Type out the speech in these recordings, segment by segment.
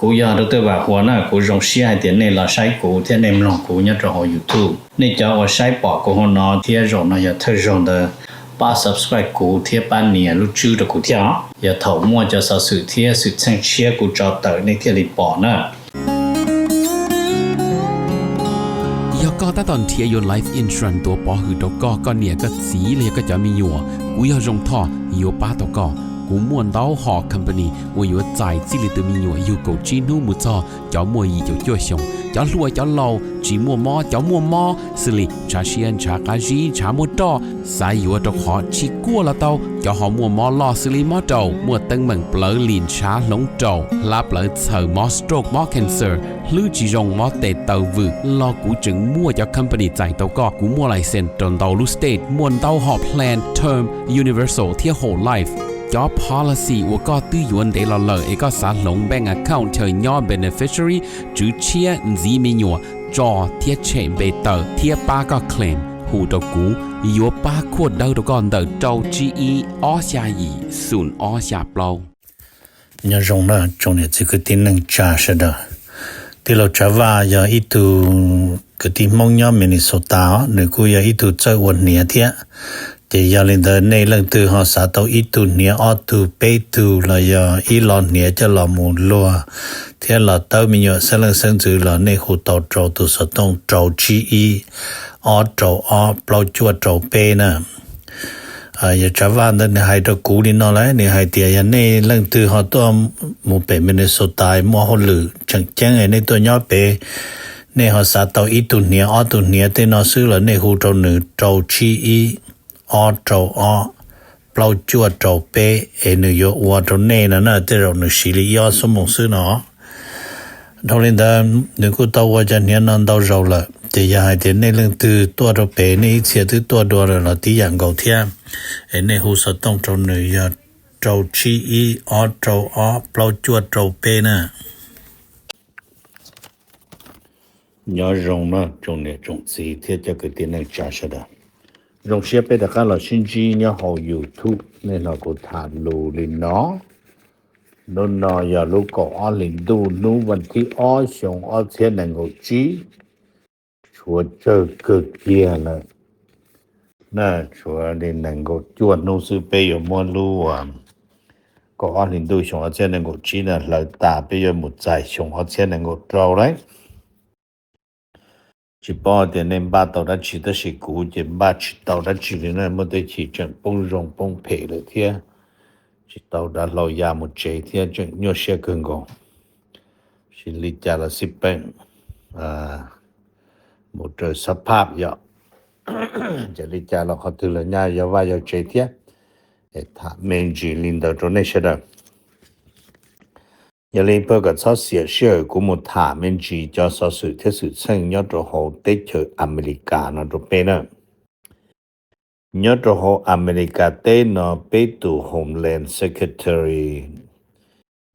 Kuv yog Dr. Vam Huas na, kuv zoo siab hais tias nej los saib kuv thiab nej mloog kuv nyob rau hauv YouTube. Nej cov uas saib pom kuv hauv no thiab zaum no yog thawj zaug ntawd, pab subscribe kuv thiab pab nias lub tswb rau kuv thiab os. Yog thaum muaj cov xov xwm thiab xwm txheej tshiab kuv tso tawm nej thiaj li pom na. Yog koj tab tom nrhiav yuav life insurance tuav pov hwm rau koj, koj niam koj txiv los yog koj cov me nyuam, kuv yog Zoo Thoj yuav pab tau koj. Kuv muaj ntau hom company uas yuav txais txij li tus me nyuam yug kaum tsib hnub mus txog cov muaj yim caum cuaj xyoos, cov hluas cov laus, tsis muaj mob cov muaj mob, xws li ntshav siab ntshav qab zib ntshav muaj roj, xav yuav rau qhov tsis kuaj los tau, cov ho muaj mob loj xws li mob raum, muaj teeb meem plawv lim ntshav hloov raum, hlab plawv txhaws, mob stroke mob cancer, hlwb tsis zoo mob tes taw vwm los kuv tseem muaj cov company txais tau koj. Kuv muaj license rau ntau lub state, muaj ntau hom plan term, universal thiab whole life. Cov policy uas koj twb yuav ntev los lawm es koj xav hloov bank account chaw nyob beneficiary, tswv tshiab, ntxiv me nyuam, tso thiab tshem npe tawm thiab pab koj claim, hu rau kuv, yuav pab khuaj dawb rau koj ntawm rau tsib ib ob xya yim xoom ob xya plaub. Nyob zoo na tsoom niam txiv kwv tij neej tsa sawv daws. Tij laug Tsav Vaj yog ib tug kwv tij Hmoob nyob Minnesota os, nws kuj yog ib tug txawj ua hniav thiab. Ces yog li ntawd nej leej twg ho xav tau ib tug hniav ob tug peb tug los yog ib lo hniav coj los mus luag thiab los tawb me nyuam xeeb leej xeeb ntxwv los nej hu tau rau tus xov tooj rau tsib ib ob rau ob plaub cuaj rau peb na. Yog Tsav Vaj ntawd nws hais rau kuv li no lawm, nws hais tias yog nej leej twg ho tuaj mus pem Minnesota muaj hauj lwm tseem ceeb nej tuaj nyob pem, nej ho xav tau ib tug hniav ob tug hniav tej no xwb los nej hu rau nws rau tsib ib ob rau ob plaub cuaj rau peb es nws yuav ua rau nej no na, tej zaum nws siv li ib ob xuab moos xwb no. Dhau li ntawd nws kuj tau ua cov hniav no ntau zaus lawm, ces yog hais tias nej leej twg tuaj rau pem nej ib txhia twb tuaj dua lawm los tib yam nkaus thiab, es nej hu xov tooj rau nws yog rau tsib ib ob rau ob plaub cuaj rau peb na. Nyob zoo no tsoom niam tsoom txiv thiab cov kwv tij neej tsa sawv daws. Zoo siab peb rov qab los sib ntsib nyob hauv YouTube, nej hnov kuv tham lus li no. Hnub no yog lub kaum ob hlis ntuj, hnub vas thib ob xyoo ob txhiab nees nkaum tsib. Tshuav tsawg kawg kiag lawm na, tshuav li nees nkaum cuaj hnub xwb peb yuav muab lub kaum ob hlis ntuj xyoo ob txhiab nees nkaum tsib no hlawv tas, peb yuav mus txais xyoo ob txhiab nees nkaum rau lawm. Tsis paub tias nej npaj tau dab tsi tab sis kuv ces npaj tsis tau dab tsi li na, muaj tej chim tseem poob zoo poob phem lawm thiab, tsis tau dav hlau ya mus tsev thiab tseem nyuaj siab kawg nkaus. Sis li cas los xij peem mus raws xab phaj yom, ces li cas los qhov twg los nyaj yog vaj yog tsev thiab. Es tham me ntsis li ntawd rau nej sawv daws. Yog li pab kom txhob xiam sij hawm kuv mus tham me ntsis cov xov xwm thiab xwm txheej nyob rau hauv teb chaws Amelikas no rau peb na. Nyob rau hauv Amelikas teb no peb tus Homeland Secretary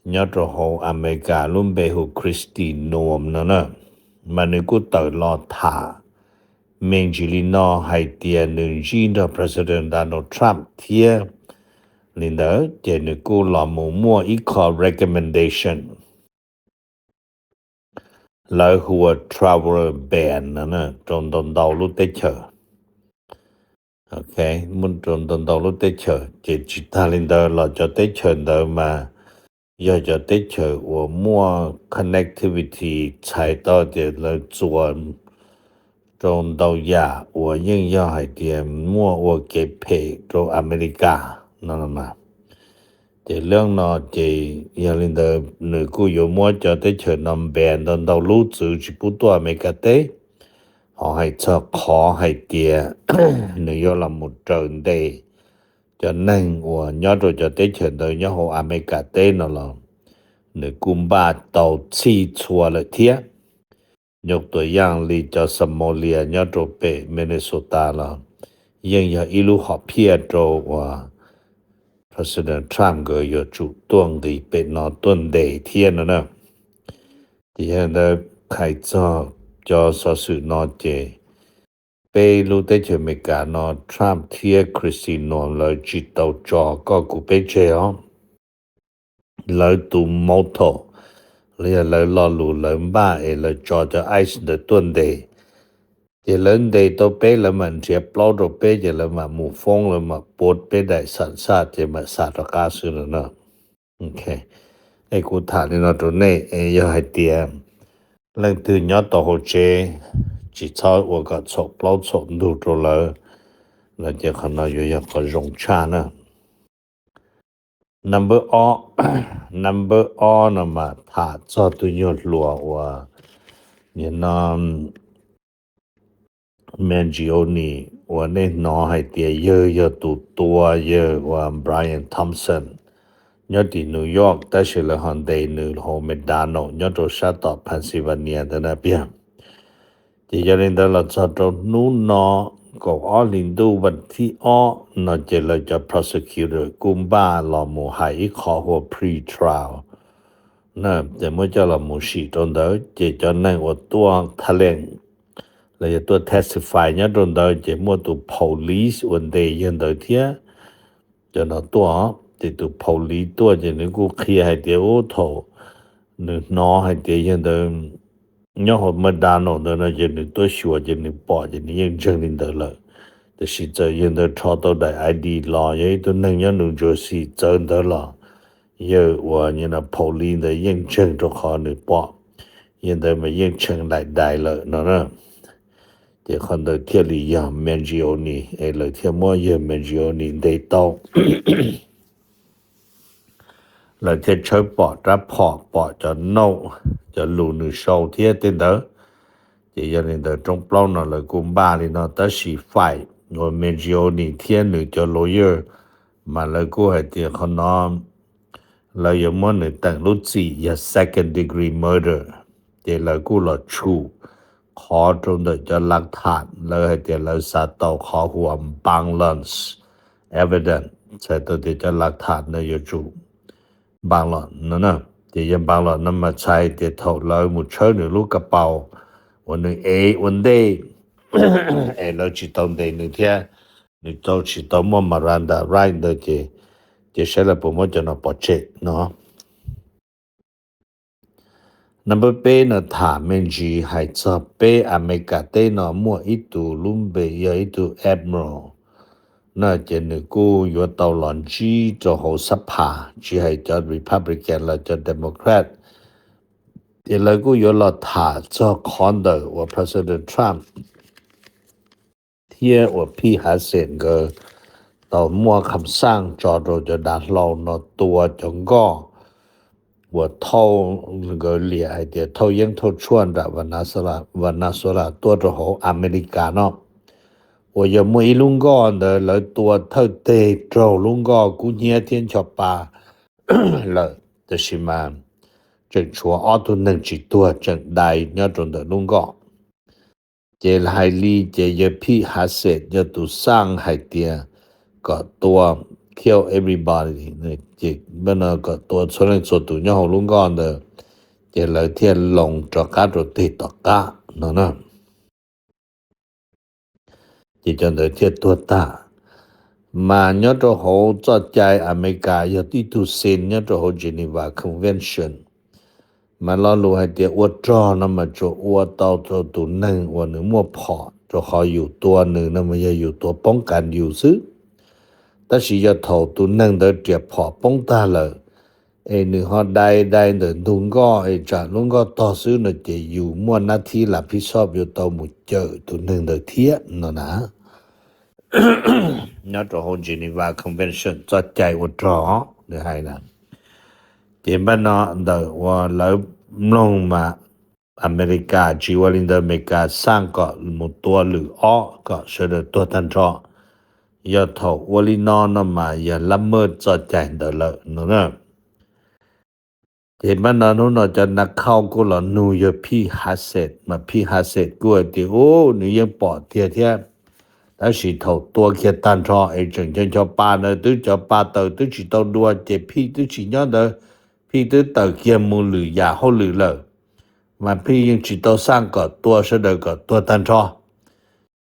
nyob rau hauv Amelikas lub npe hu Kristi Noem no na, mas nws kuj tawm los tham me ntsis li no hais tias nws ntsib nrog President Donald Trump thiab li ntawd ces nws kuj los mus muaj ib qho recommendation lawv hu ua travel ban no rau ntau ntau lub teb chaws. Ok, muaj rau ntau ntau lub teb chaws ces tsis tag li ntawd los cov teb chaws ntawd mas yog cov teb chaws uas muaj connectivity, txhais tau tias lawv txuas rau ntau yam uas yeej yog hais tias muaj ua kev phem rau Amelikas no mas. Ces lub no ces yog li ntawd nws kuj yuav muab cov teb chaws no ban ntau ntau lub txwv tsis pub tuaj Amelikas teb. Ho hais txog qhov hais tias nws yuav los mus raws ntes cov neeg uas nyob rau cov teb chaws ntawd nyob hauv Amelikas teb no los nws kuj npaj tau txhij txhua lawm thiab. Nyuj tuas yaaj li cov Somalia nyob rau pem Minnesota los yeej yog ib lub hom phiaj rau uas President Trump nkawd yuav tsum tuaj nqis pem no tuaj ntes thiab no na. Ces yog ntawd hais txog cov xov xwm no ces peb lub teb chaws Amelikas no Trump thiab Kristi Noem lawv tsis tau tso koj kuv peb tseg os. Lawv tus motto, los yog lawv lo lus lawv npaj es lawv tso cov ice ntawd tuaj ntes. Ces lawv ntes tau peb, lawv mam nrhiav plaub rau peb, ces lawv mam mus foob, lawv mam pua peb daim xam xaj, ces mam xa rov qab xwb no na. Es kuv tham li no rau nej, es yog hais tias leej twg nyob tau hauv tsev, tsis txhob ua kom txhaum plaub txhaum ntug rau lawv, no ces qhov no yuav yog qhov zoo tshaj na. Number ob, number ob no mas tham txog tus nyuag hluas uas, no, Mangione, uas nej hnov hais tias yawg yog tus tua yawg uas Brian Thompson nyob tim New York, tab sis lawv ho ntes nws hauv McDonald nyob rau sab tom Pennsylvania ntawd na piag. Ces yog li ntawd los txog rau hnub no, kaum ob hlis ntuj vas thib ob no, ces lawv cov prosecutor kuj npaj los mus hais ib qho hu ua pre-trial na, ces muab coj los mus sim rau ntawd. Ces cov neeg uas tuaj tham leej los yog tuaj testify nyob rau ntawd, ces muaj tus police uas ntes yawg ntawd thiab cov no tuaj. Ces tus police tuaj ces nws kuj qhia hais tias ub, thaum nws hnov hais tias yawg ntawd nyob hauv McDonald ntawd no, ces nws tuaj xyuas ces nws pom ces nws yeej ntseeg li ntawd lawm. Tiam sis txawm yawg ntawd rho tau daim I D los yog ib tug neeg nyob New Jersey txawv ntawd los, yawg uas police ntawd yeej ntseeg rau qhov nws pom yawg ntawd mas yeej tshee laim dais lawm no na. Ces qhov ntawd thiaj li yog Mangione, es lawv thiaj muab yawg Mangione ntes tau. Lawv thiaj tshawb pom rab phom, pom cov note, cov lus nws sau thiab tej ntawd. Ces yog li ntawd rooj plaub no lawv kuj npaj li no, tab sis faim uas Mangione thiab nws cov lawyer mas lawv kuj hais tias qhov no lawv yuav muab nws teem lub txim yog second degree murder. Ces lawv kuj los tshum qhov rau ntawm cov lav tham, lawv hais tias lawv xav tau qhov hu ua balance evidence, txhais tau tias cov lav tham ntawd yuav tsum npaj los no na. Ces yog npaj los no mas txhais tias thaum lawv mus tshawb nws lub ka paus uas nws ev ua ntej es lawv tsis tau ntes nws thiab nws tau tsis tau muaj Miranda right ntawd ces, ces saib lawv puas muab cov no pov tseg no. Number peb no tham me ntsis hais txog peb Amelikas teb no muaj ib tug lub npe yog ib tug admiral no, ces nws kuj yuav tau los ntsib rau hauv xab phas, tsis hais cov Republican los cov Democrat, ces lawv kuj yuav los tham txog qhov ntawm uas President Trump thiab uas Pete Hegseth nkawd tau muaj kham xaj tso rau cov dav hlau no tua cov nkoj uas thauj, nkawd liam hais tias thauj yeeb thauj tshuaj nram Venezuela tuaj rau hauv Amelikas no. Uas yog muaj ib lub nkoj ntawd lawv tua thawj teg raug lub nkoj kub hnyiab thiab ncho pa lawm, tab sis mas tseem tshuav ob tug neeg tsis tuag tseem dai nyob rau ntawm lub nkoj. Ces hais li ces yawg Pete Hegseth yog tus xaj hais tias kom tua, kill everybody, ces no kom tua txhua leej txhua tus nyob hauv lub nkoj ntawd, ces lawv thiaj loo rov qab rau teg tom qab no na. Ces cov ntawd thiaj tuag tag. Mas nyob rau hauv txoj cai Amelikas yog ib tug sin nyob rau hauv Geneva Convention, mas lo lus hais tias ua rog no mas tsuas ua tau rau tus neeg uas nws muaj phom, rau qhov yus tua nws no mas yog yus tua poob kas yus xwb. Tab sis yog thaum tus neeg ntawd riam phom poob tag lawm, es nws ho dai dai ntawm ntug nkoj es tsam lub nkoj tog xwb no ces yus muaj nab thib lav phib xob yuav tau mus cawm tus neeg ntawd thiab no na. Nyob rau hauv Geneva Convention txoj cai ua rog nws hais na. Ces npaj no ntawm uas lawv mloog mas Amelikas tsis ua li ntawd, Amelikas xaj kom mus tua lwm ob kom sawv daws tuag tag nrho. Yog thaum ua li no no mas yog lab maj txoj cai ntawd lawm no na. Ces npaj no hnub no cov nav khauj kuj los nug yawg Pete Hegseth, mas Pete Hegseth kuj hais tias ub, nws yeej pom tiag thiab, tab sis thaum tua kiag tag nrho es tseem ncho ncho pa ntawd twb cov pa taws twb tsis tau dua ces Pete twb tsis nyob ntawd, Pete twb tawm kiag mus lwm yam hauj lwm lawm, mas Pete yeej tsis tau xaj kom tua sawv daws kom tuag tag nrho.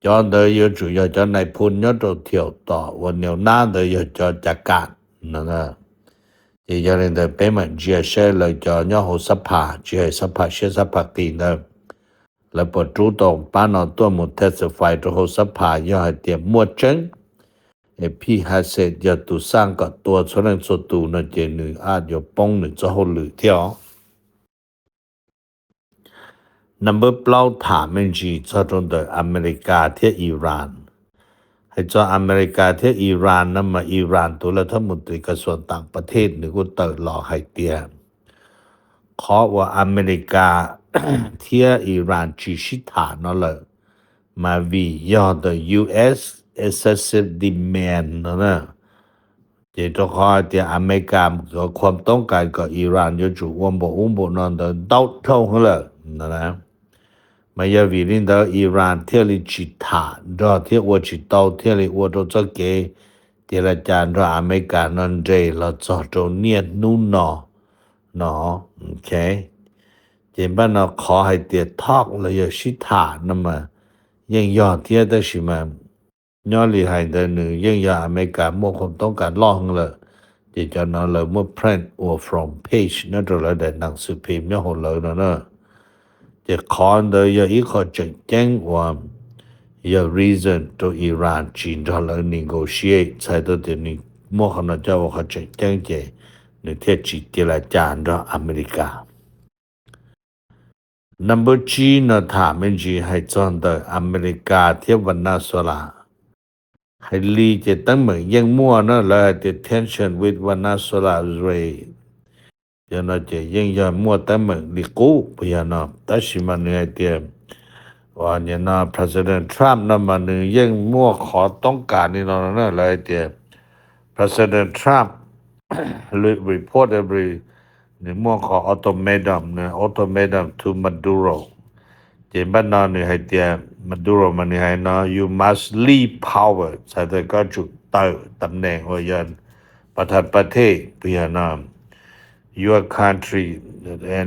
Cov ntawd yuav tsum yog cov nais phoo nyob rau thiaum tom uas niaus nab ntawd yog cov cav kam no. Ces yog li ntawd peb mam ntsia saib lawv cov nyob hauv xab phas, tsis hais xab phas siab xab phas qis ntawd, lawv puas rub tau pab no tuaj mus testify rau hauv xab phas yog hais tias muaj tseeb es Pete Hegseth yog tus xaj kom tua txhua leej txhua tus no ces nws a yuav poob nws txoj hauj lwm thiab os. Number plaub tham me ntsis txog rau ntawm Amelikas thiab Iran. Hais txog Amelikas thiab Iran no mas Iran tus laj thab mus tis kas xuam tam pas thej nws kuj tawm los hais tias qhov uas Amelikas thiab Iran tsis sib tham no lawm mas vim yog the U S excessive demand no na. Ces rau qhov hais tias Amelikas khuam toob kas kom Iran yuav tsum ua npaum ub npaum no ntawd ntau dhau heev lawm no na. Mas yog vim li ntawd Iran thiaj li tsis tham nrog thiab ua tsis tau thiaj li ua rau txoj kev cia li cas nrog Amelikas no nres los txog rau niaj hnub no no. Ces npaj no qhov hais tias talk los yog sib tham no mas yeej yog thiab tab sis mas nyob li hais ntawd nws yeej yog Amelikas muaj khuam toob kas loj heev lawm. Ces cov no lawv muab print ua front page nyob rau lawv daim neeg xwm phim nyob hauv lawv no na. Ces qhov ntawd yog ib qho tseem ceeb uas yog reason rau Iran tsis nrog lawv negotiate, txhais tau tias nws muab qhov no coj ua qhov tseem ceeb ces nws thiaj tsis cia li cas nrog Amelikas. Number tsib no tham me ntsis hais txog ntawm Amelikas thiab Venezuela. Hais li ces teeb meem yeej muaj na, lawv hais tias tension with Venezuela raise. Yog no ces yeej yog muaj teeb meem li qub puas yog no, tab sis mas nws hais tias uas nim no President Trump no mas nws yeej muaj qhov toob kas li no na, lawv hais tias President Trump reportedly nws muaj qhov ultimatum, nws ultimatum to Maduro. Ces npaj no nws hais tias Maduro mas nws hais no you must leave power, txhais tau koj tsum tawm tam neem uas yog pas thas pas thej puas yog no, your country,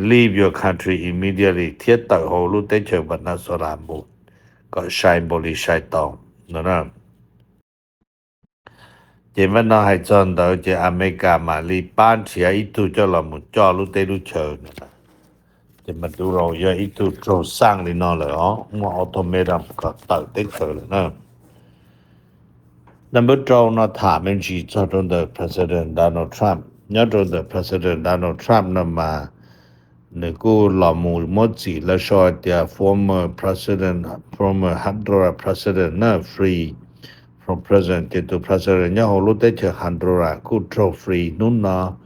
leave your country immediately, thiab tawm hauv lub teb chaws Venezuela mus kom sai npaum li sai tau no na. Ces npaj no hais txog ntawd ces Amelikas mam li pab nrhiav ib tug coj los mus coj lub teb lub chaws no. Ces Maduro yog ib tug raug xaj li no lawm os, muaj ultimatum kom tawm teb chaws lawm na. Number rau no tham me ntsis txog rau ntawm President Donald Trump. Nyob rau ntawm President Donald Trump no mas nws kuj los mus muab txim lawv sau hais tias former president, former Honduras president na free from prison, ces tus president nyob hauv lub teb chaws Honduras kuj raug free hnub no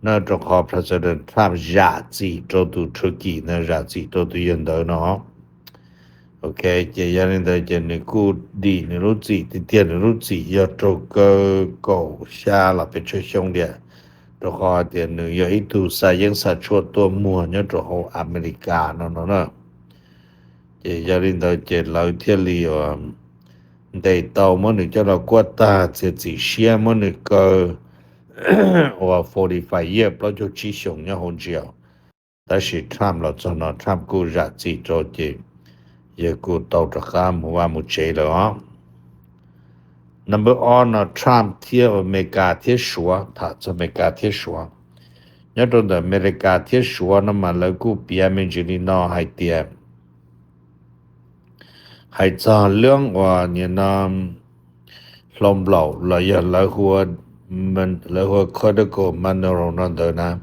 na, rau qhov President Trump zam txim rau tus Turkey na, zam txim rau tus yawg ntawd no. Ok, ces yog li ntawd ces nws kuj dim nws lub txim tiag tiag, nws lub txim yog raug kaw kaum xya los pes tsawg xyoo tiag, rau qhov tias nws yog ib tug xa yeeb xa tshuaj tuaj muag nyob rau hauv Amelikas no no na. Ces yog li ntawd ces lawv thiaj li ntes tau muab nws coj los kuaj tag, txiav txim siab muab nws kaw uas forty five years, plaub caug tsib xyoos nyob hauv jail. Tab sis Trump los txog no Trump kuj zam txim rau ces yawg kuj tau rov qab mus vaj mus tsev lawm os. Number ob no Trump thiab Amelikas thiab Suav, tham txog Amelikas thiab Suav. Nyob rau ntawm Amelikas thiab Suav no mas lawv kuj piav me ntsis li no hais tias hais txog lub uas nim no hluas nplaum los yog lawv hu ua critical mineral no ntawd na,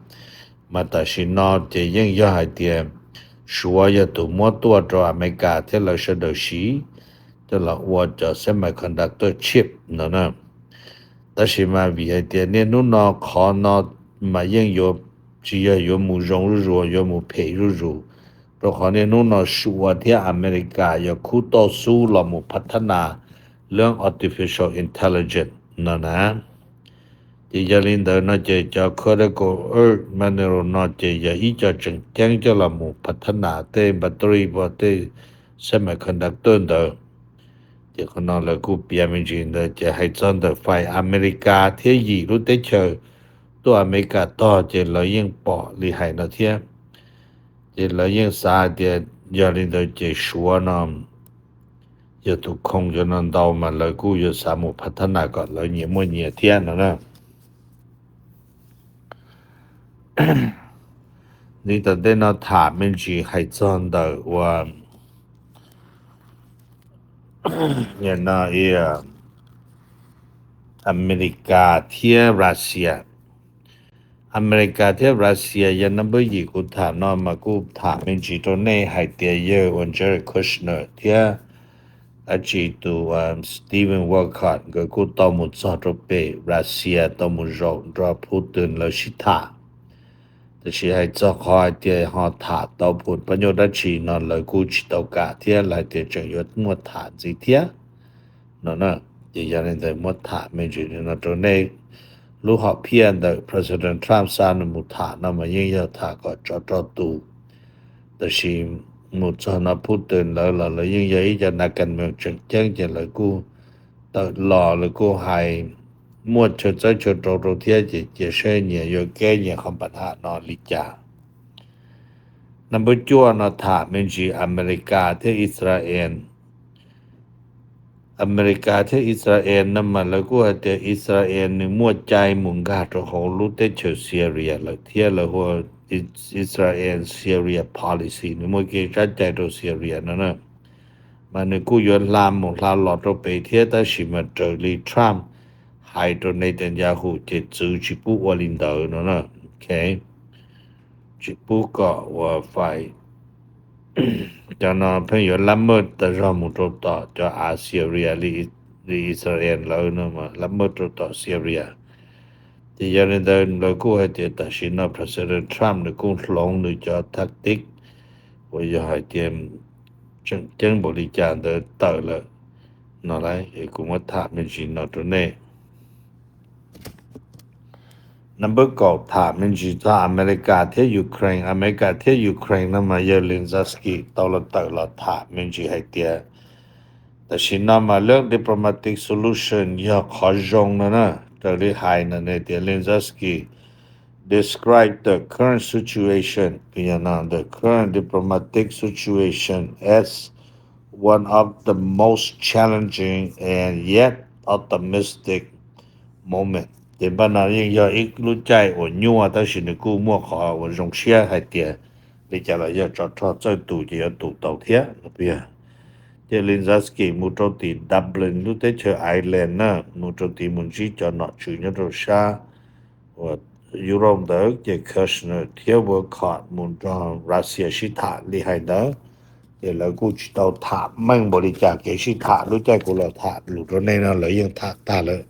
mas tam sim no ces yeej yog hais tias Suav yog tus muab tuaj rau Amelikas thiab lawv sawv daws siv coj los ua cov semiconductor chip no na. Tab sis mas vim hais tias niaj hnub no qhov no mas yeej yuav tsis yog yuav mus zoo zuj zus, yuav mus phem zuj zus, rau qhov niaj hnub no Suav thiab Amelikas yog khub toj xub los mus phav thab nas lub artificial intelligence no na. Ces yog li ntawd no ces cov critical earth mineral no ces yog ib co tseem ceeb coj los mus phav thab nas tej battery, tej semiconductor ntawd. Ces qhov no lawv kuj piav me ntsis ntawd ces hais txog ntawm fais Amelikas thiab yim lub teb chaws tuaj Amelikas tog ces lawv yeej pom li hais no thiab. Ces lawv yeej xav hais tias yog li ntawd ces Suav no yog tus khoo cov no ntau mas lawv kuj yuav xav mus phav thab nas kom lawv nyias muaj nyias thiab no na. Ntxiv tom ntej no tham me ntsis hais txog ntawm uas no Amelikas thiab Russia. Amelikas thiab Russia yog nab npawb yim kuv tham no mas kuj tham me ntsis rau nej hais tias yawg uas Jared Kushner thiab dab tsi tus Stephen Wolfott nkawd kuj tau mus txog rau pem Russia tau mus zaum nrog Putin lawv sib tham. Tab sis hais txog qhov hais tias ho tham tau Putin pab nyuj dab tsi no lawv kuj tsis tau kam thiab, lawv hais tias tseem yuav muaj tham ntxiv thiab no. Ces yog li ntawd muab tham me ntsis li no rau nej. Lub hom phiaj ntawm President Trump xa nws mus tham no mas yeej yog tham kom tsov rog tus, tab sis mus txog no Putin lawv los lawv yeej yog ib co nas kas mees tseem ceeb ces lawv kuj tawm los lawv kuj hais muaj chaw txawb chaw rau rau thiab ces cia seb nyias yuav keb nyias qhov npam ham no li cas. Nab npawb cuaj no tham me ntsis Amelikas thiab Israel. Amelikas thiab Israel no mas lawv kuj hais tias Israel nws muaj cai mus nkag rau hauv lub teb chaws Syria lawm thiab lawv hu ua Israel Syria policy, nws muaj kev tsab cai rau Syria no na. Mas nws kuj yuav hla mus hla los rau pem thiab tab sis mas raws li Trump hais rau Netanyahu ces txwv tsis pub ua li ntawd no na. Tsis pub kom uas fais cov no pheej yuav lab maj tas zog mus rau tom cov av Syria li Israel lawv no mas lab maj rau tom Syria. Ces yog li ntawd lawv kuj hais tias tam sim no President Trump nws kuj hloov nws cov tactic uas yog hais tias tseem ceeb npaum li cas ntawd tawm lawm no lauj. Es kuv muab tham me ntsis no rau nej. Nab npawb kaum tham me ntsis txog Amelikas thiab Ukraine. Amelikas thiab Ukraine no mas yawg Zelensky tau los tawm los tham me ntsis hais tias tam sim no mas lub diplomatic solution yog qhov zoo no na. Raws li hais no nws tias Zelensky describe the current situation, the current diplomatic situation as one of the most challenging and yet optimistic moment. Ces npaj no yeej yog ib lub caij uas nyuaj tab sis nws kuj muaj qhov uas zoo siab hais tias li cas los yog tsov rog txawj tus ces yuav tus tau thiab. Ces Zelensky mus rau tim Dublin lub teb chaws Ireland na, mus rau tid mus ntsib cov nom tswv nyob rau sab uas Europe ntawd ces Kushner thiab Wolfott mus nrog Russia sib tham li hais ntawd. Ces lawv kuj tsis tau tham meej npaum li cas kev sib tham. Lub caij kuv los tham lus rau nej no lawv yeej tham tag lawm,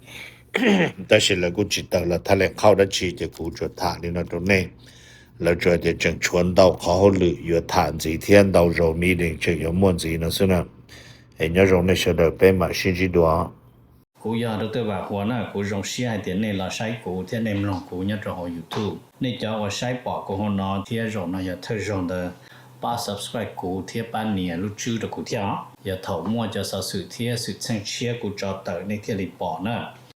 tab sis lawv kuj tsis tawm los thaj lees qhauj dab tsi ces kuv tsuas tham li no rau nej. Lawv tsuas tias tseem tshuav ntau qhov hauj lwm yuav tham ntxiv thiab ntau zaus meeting tseem yuav muaj ntxiv no xwb na. Es nyob zoo nej sawv daws peb mam sib ntsib dua. Kuv yog Dr. Vam Huas na, kuv zoo siab hais tias nej los saib kuv thiab nej mloog kuv nyob rau hauv YouTube. Nej cov uas saib pom kuv hauv no thiab zaum no yog thawj zaug ntawd, pab subscribe kuv thiab pab nias lub tswb rau kuv thiab os. Yog thaum muaj cov xov xwm thiab xwm txheej tshiab kuv tso tawm nej thiaj li pom na.